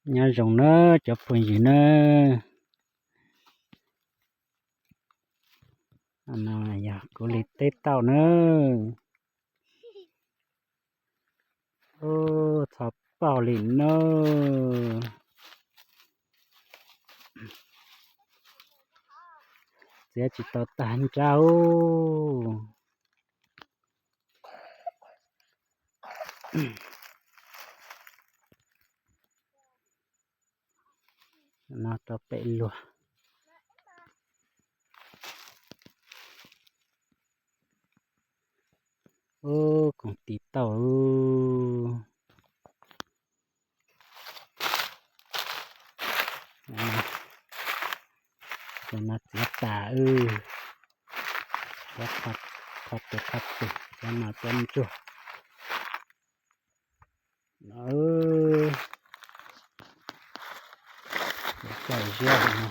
Nyob zoo na cov phooj ywg na, no yog kuv li teb tauj na. Ub, txhob pauj li na. Txiav tsis tau tag nrho. No rau pem luag. Ub, koom tiv tauj. Cov no txiav tas, qhov tus qhov tus, cov no cov ntsuag. No, cov ziab no.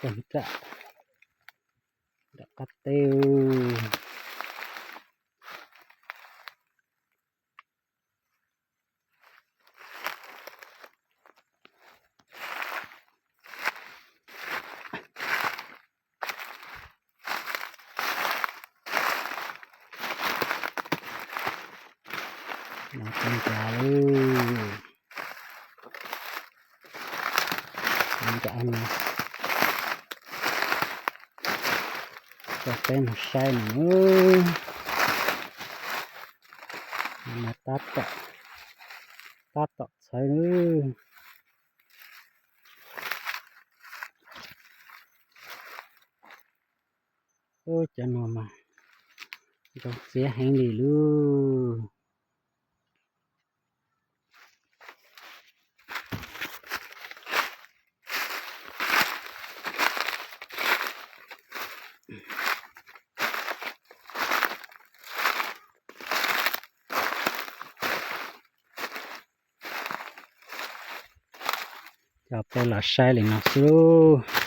Tag nrho nram qab teb. No tag nrho lawm. Nram no, coj peb mus saib no. No tab tom, tab tom txhawv. Ub, cov no mas zoo txiav heev li lauj. Coj peb los saib li no xwb lauj.